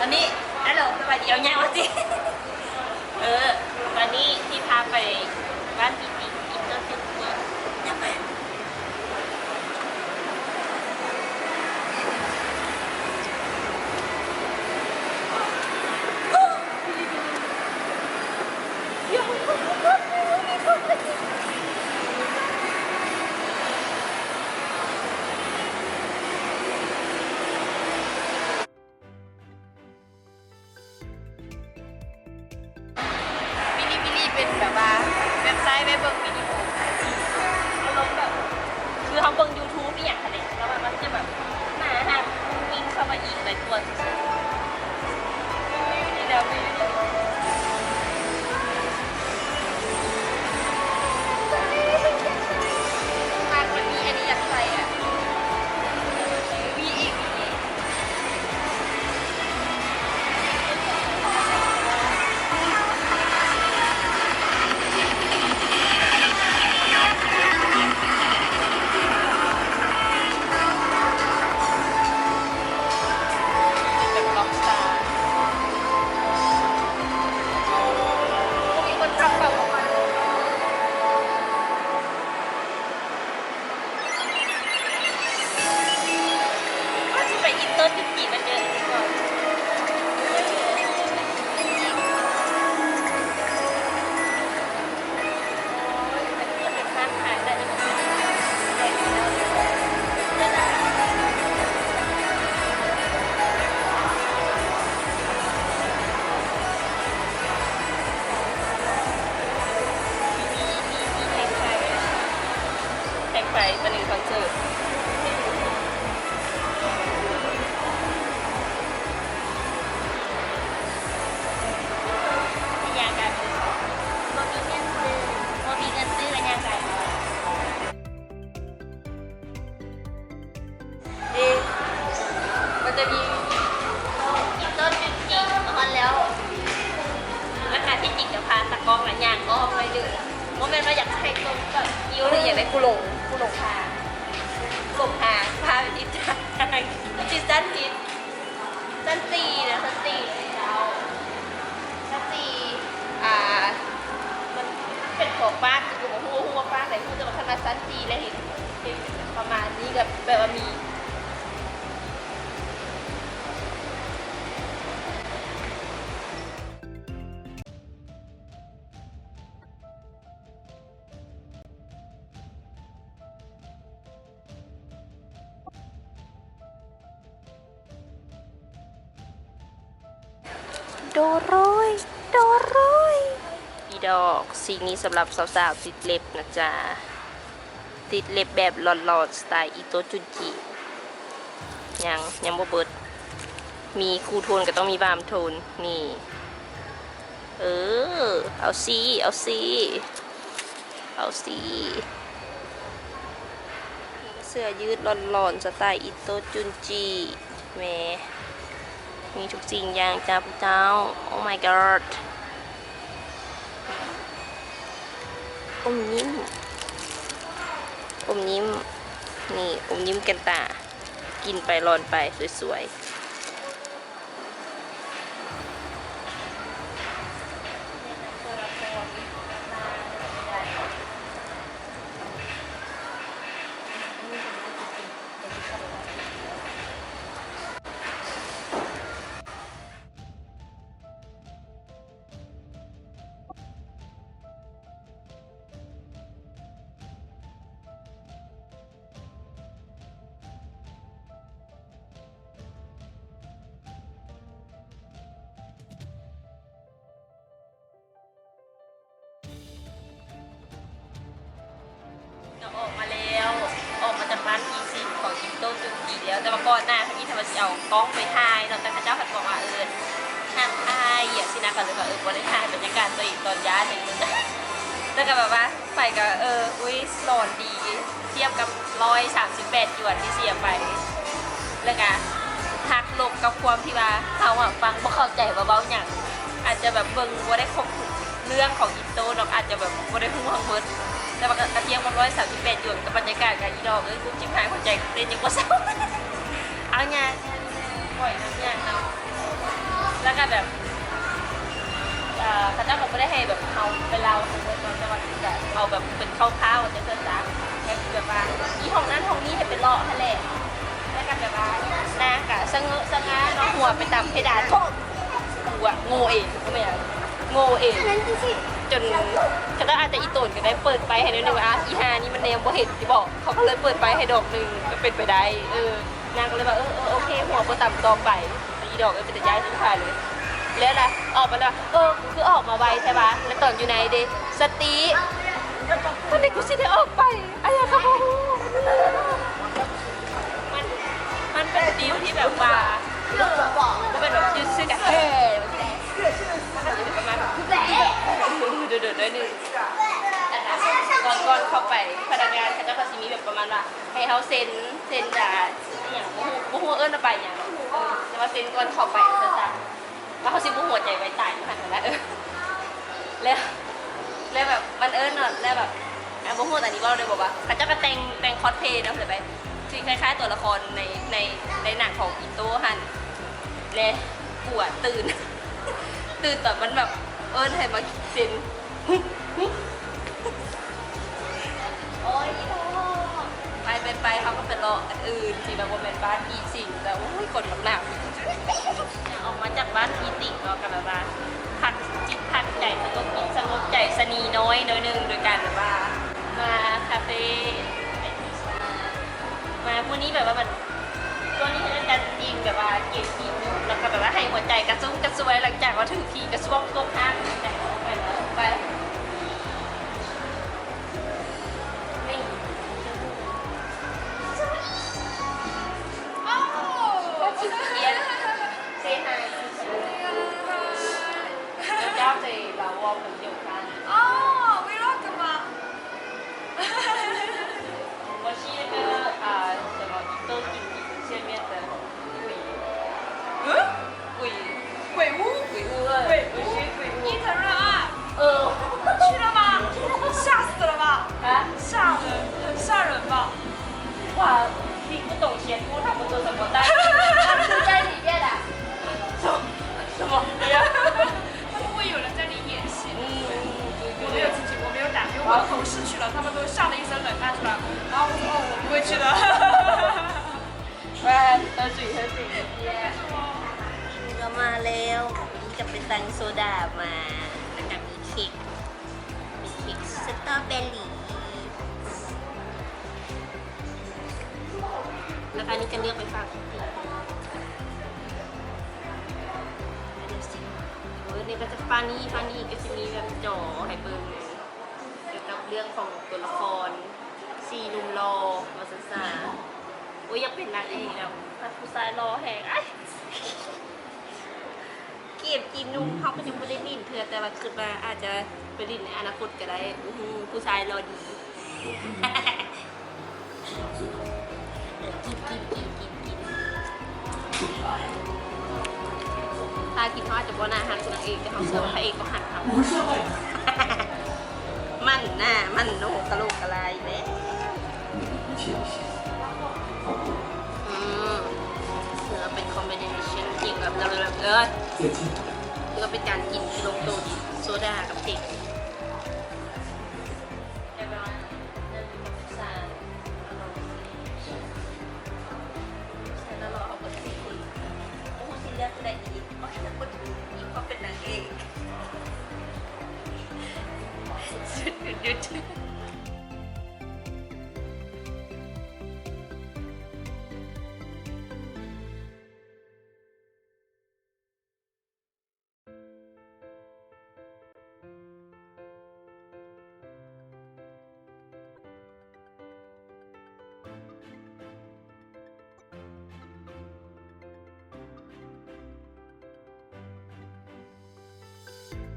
ຕອນນີ້ ຮັລໂຫຼ ສະບາຍດີ ເອົາຫຍັງວະຈິ ເອີ ຕອນນີ້ຊິພາໄປບ້ານປີຕິ ອີກເທື່ອໜຶ່ງ ເມືອງ Bilibili ເປັນແບບວ່າເວັບໄຊໄວ້ເບິ່ງວິດີໂອ ອາລົມແບບ ຄືເຮົາເບິ່ງ YouTube ອີ່ຫຍັງຫັ້ນເດ ແລ້ວມັນ ມັນຈະແບບໜ້າຮັກ ກຸ້ງກິ້ງເຂົ້າມາອີກຫຼາຍກວ່າຊື່ໆ. ມັນມີອັນນີ້ຢາກໃສ່ອະ ມີອີກ ມີອີກ. ເປັນລັອບສະເຕີ ມີຄົນຈັບແບບວ່າ ວ່າຊິໄປອິນເຕີຈຸນຈີໄປເຈີອີກກ່ອນ ໂອ້ຍ ເປັນຮ້ານຂາຍແຕ່ ແພງໄປ ຕອນນີ້ຄອນເສີດ ໄປຍ່າງກັນ ບໍ່ມີເງິນຊື້ ບໍ່ມີເງິນຊື້ ໄປຍ່າງກັນ. ເດ ມັນຈະມີ ອີໂຕ້ຈຸນຈິ ຮອດແລ້ວ ແລ້ວກະທີ່ຈິງຈະພາຕາກ້ອງນະຍ່າງອ້ອມໜ້ອຍໜຶ່ງ ບໍ່ແມ່ນວ່າຢາກໃຫ້ຕົງແບບຄິວ ຫຼື ຢາກໄດ້ຜູ້ຫຼົງ ຜູ້ຫຼົງທາງ ຫຼົງທາງ ພາໄປຜິດທາງ ຊິສັ້ນຜິດ ຊັ້ນສີ່ນະ ຊັ້ນສີ່ເຈົ້າ ຊັ້ນສີ່ ອ່າ ມັນເປັນຂອງບ້ານ ຄືບໍ່ຮູ້ວ່າບ້ານໃດ ຮູ້ແຕ່ວ່າຄັນວ່າຊັ້ນສີ່ແລ້ວເຫັນ ເຫັນປະມານນີ້ ກໍແບບວ່າມີ ໂດໂຣຍ ໂດໂຣຍ ອີດອກ ສິ່ງນີ້ສຳລັບສາວໆ ຕິດເລັບນະຈ໊ະ ຕິດເລັບແບບຫຼອນໆ ສະໄຕລ໌ອີໂຕ້ຈຸນຈິ ຍັງ ຍັງບໍ່ເບິດ ມີຄູໂທນກໍຕ້ອງມີບາມໂທນ ນີ້ ເອີ ເອົາຊິ ເອົາຊິ ເອົາຊິ ເສື້ອຍືດຫຼອນໆ ສະໄຕລ໌ອີໂຕ້ຈຸນຈິ ແໝ ມີທຸກສິ່ງຢ່າງຈ້າພວກເຈົ້າ Oh my god ອົມຍິ້ມ ອົມຍິ້ມ ນີ້ ອົມຍິ້ມແກ່ນຕາ ກິນໄປຫຼອນໄປ ສວຍໆ. ກໍອອກມາແລ້ວ ອອກມາຈາກບ້ານທີ່ຊິຂອງອີໂຕ້ຈຸນຈິແລ້ວ ແຕ່ວ່າກ່ອນໜ້າເພິ່ນມີແຕ່ວ່າຊິເອົາກ້ອງໄປຖ່າຍເນາະ ແຕ່ເຂົາເຈົ້າພັດບອກວ່າ ເອີ ຫ້າມຖ່າຍ ອີ່ຫຍັງຊີ້ນະ ກໍເລີຍວ່າ ເອີ ບໍ່ໄດ້ຖ່າຍບັນຍາກາດຕົວເອງຕອນຢ້ານ ແລ້ວກໍແບບວ່າ ໄປກໍ ເອີ ອຸ້ຍ ຫຼອນດີ ທຽບກັບຮ້ອຍສາມສິບແປດຢວນທີ່ເສຍໄປ ແລ້ວກະຫັກລົບກັບຄວາມທີ່ວ່າເຮົາອະຟັງບໍ່ເຂົ້າໃຈວ່າເວົ້າຫຍັງ ອາດຈະແບບເບິ່ງບໍ່ໄດ້ຄົບທຸກເລື່ອງຂອງອິນໂຕເນາະ ອາດຈະແບບບໍ່ໄດ້ຮູ້ທັງເບິດ ແຕ່ວ່າກະ ກະທຽບກັບຮ້ອຍສາມສິບແປດຢວນກັບບັນຍາກາດກະ ອີດອກເອີຍ ກຸ້ມຈິບຫາຍຫົວໃຈເຕັ້ນຍັງບໍ່ເຊົາ ເອົາຫຍັງ ປ່ອຍນຳຫຍັງເນາະ. ແລ້ວກໍແບບ ເອີ ເຂົາເຈົ້າກໍບໍ່ໄດ້ໃຫ້ແບບເຮົາໄປເລົ່າທັງໝົດເນາະ ແຕ່ວ່າກໍເອົາແບບເປັນຄ່າວໆ ວ່າຈັ່ງຊັ້ນຊະ ກໍຄືແບບວ່າມີຫ້ອງນັ້ນຫ້ອງນີ້ໃຫ້ໄປເລາະຫັ້ນແຫຼະ. ແລ້ວກໍແບບວ່ານາງກໍສະເຫງະສະຫງ່າເນາະ ຫົວໄປຕຳເພດານ ໂທ້ ກູອະໂງ່ເອງ ບໍ່ແມ່ນຫຍັງ ໂງ່ເອງ ຈົນເຂົາເຈົ້າອາດຈະອີ່ຕົນກໍໄດ້ ເປີດໄຟໃຫ້ໜ້ອຍໜຶ່ງວ່າ ອີ່ຫ່ານີ້ມັນແນມບໍ່ເຫັນຕິບໍ ເຂົາກໍເລີຍເປີດໄຟໃຫ້ດອກໜຶ່ງ ກໍເປັນໄປໄດ້. ເອີ ນາງກໍເລີຍວ່າ ເອີ ເອີ ໂອເຄ ຫົວບໍ່ຕຳຕໍ່ໄປ. ອີດອກເອີຍ ເປັນຕາຢ້ານຊິຂາຍເລີຍ. ແລ້ວລະ ອອກມາແລ້ວ ເອີ ຄືອອກມາໄວແທ້ວະ ແລ້ວຕອນຢູ່ໃນເດ ສະຕິ ຕອນນີ້ກູຊິໄດ້ອອກໄປ ອາຍາກະບໍ່ຮູ້. ມັນ ມັນເປັນຟີລທີ່ແບບວ່າ ບໍ່ແມ່ນແບບຈື່ຊື່ກັນແທ້ ມັນກໍຊິເປັນປະມານ ໂດດໆ ໜ້ອຍໜຶ່ງ. ແລ້ວກໍກ່ອນ ກ່ອນເຂົ້າໄປ ພະນັກງານເຂົາເຈົ້າກໍຊິມີແບບປະມານວ່າ ໃຫ້ເຮົາເຊັນ ເຊັນ ອາ ອີ່ຫຍັງ ບໍ່ຮູ້ ບໍ່ຮູ້ວ່າເອີ້ນວ່າໃບຫຍັງ ແຕ່ວ່າເຊັນກ່ອນເຂົ້າໄປ ວ່າຊັ້ນຊະ. ວ່າເຮົາຊິບໍ່ຫົວໃຈວາຍຕາຍຢູ່ຫັ້ນນະ. ເອີ ແລ້ວ ແລ້ວແບບມັນເອີ້ນເນາະ ແລ້ວແບບ ອາ ບໍ່ຮູ້ ອັນນີ້ເວົ້າໄດ້ບໍ່ວ່າ ເຂົາເຈົ້າກໍແຕ່ງ ແຕ່ງຄອສເພລເນາະ ເຂົ້າໃຈໄປ ຄືຄ້າຍໆ ຕົວລະຄອນໃນ ໃນ ໃນໜັງຂອງອີໂຕ້ຫັ້ນ ແລະ ກວນຕື່ນ ຕື່ນຕອນມັນແບບເອີ້ນໃຫ້ມາເຊັນ. ໂອ້ຍ ໄປ ໄປ ໄປ ເຮົາກໍໄປເລາະອັນອື່ນທີ່ແບບບໍ່ແມ່ນບ້ານຜີສິງ ແລ້ວ ໂອ້ຍ ຄົນບັກໜາວ. ອອກມາຈາກບ້ານຜີສິງເນາະ ກໍແບບວ່າພັກຈິດພັກໃຈ ສະຫງົບຈິດສະຫງົບໃຈຊະນີນ້ອຍໜ້ອຍໜຶ່ງ ໂດຍການແບບວ່າມາຄາເຟ ມາມື້ນີ້ແບບວ່າມັນ ຊ່ວງນີ້ເຮັດໃຫ້ຈັນຈິງແບບວ່າເກັບກິນຢູ່ ແລ້ວກໍແບບວ່າໃຫ້ຫົວໃຈກະຊຸ່ມກະຊວຍ ຫຼັງຈາກວ່າຖືກຜີກະຊວກກົກຫ້າງ ໄປ ນີ້ Say hi. Yo te la voy a preguntar. Oh, welcome. 我是那个，啊，什么，一周一见面的鬼。嗯？鬼。鬼屋？鬼屋二。鬼屋。鬼屋。伊藤润二。呃。去了吗？吓死了吧？啊？吓人，很吓人吧？哇，听不懂前夫他们说什么，但是他是在里面的。什么？什么？没有。 会不会有人在里演戏？嗯，对，对，对。我没有进去，我没有打，因为我的同事去了，他们都吓得一身冷汗出来，然后我说：“哦，我不会去的。”ວ່າ ເອີ ຈຸຍ ເອີ ຈຸຍ ເອີ ເອີ ກໍມາແລ້ວ ນີ້ກໍໄປສັ່ງໂຊດາມາ ແລ້ວກໍມີເຄັກ ມີເຄັກສະຕໍເບີຣີ ແລ້ວກໍອັນນີ້ກໍເລືອກໄປຝາກ ເອີ ນີ້ກໍຈະປານນີ້ ປານນີ້ກໍຊິມີແບບຈໍໃຫ້ເບິ່ງ ກ່ຽວກັບເລື່ອງຂອງຕົວລະຄອນ ສີ່ໜຸ່ມຫຼໍ່ ວ່າຊັ້ນຊະ. ໂອ້ຍ ຢາກເປັນນາງເອກແລ້ວ ຖ້າຜູ້ຊາຍຫຼໍ່ແຮງ ອ້າຍ ເກມຈີນໜຸ່ມເຮົາກໍຍັງບໍ່ໄດ້ຫຼິ້ນເທື່ອ ແຕ່ວ່າຄິດວ່າອາດຈະໄປຫຼິ້ນໃນອະນາຄົດກໍໄດ້ ໂອ້ໂຫ ຜູ້ຊາຍຫຼໍ່ດີ. ກິນ ກິນ ກິນ ກິນ ກິນ ຖ້າກິນເຮົາອາດຈະບໍ່ໜ້າຮັກຄືນາງເອກ ແຕ່ເຮົາເຊື່ອວ່າພະເອກຕ້ອງຮັກເຮົາ. ມັນນະ ມັນໂນກະໂຫຼກະລາຍແລ້ວ. ອືມ ເພື່ອເປັນຄອມບິເນຊັນກິນແບບ ເອີ ເອີ ເພື່ອເປັນການກິນທີ່ລົງໂຕດີ ໂຊດາກັບເຄັກ. ແຕ່ວ່າໜຶ່ງ ສອງ ສາມ ສາມ ຫຼໍ່ ເຮົາເບິດສີ່ຄົນ ບໍ່ຮູ້ຊິເລືອກຜູ້ໃດດີ ມັນຍັງບໍ່ຖືກອີກ ເພາະເປັນນາງເອກ. ຢຸດ.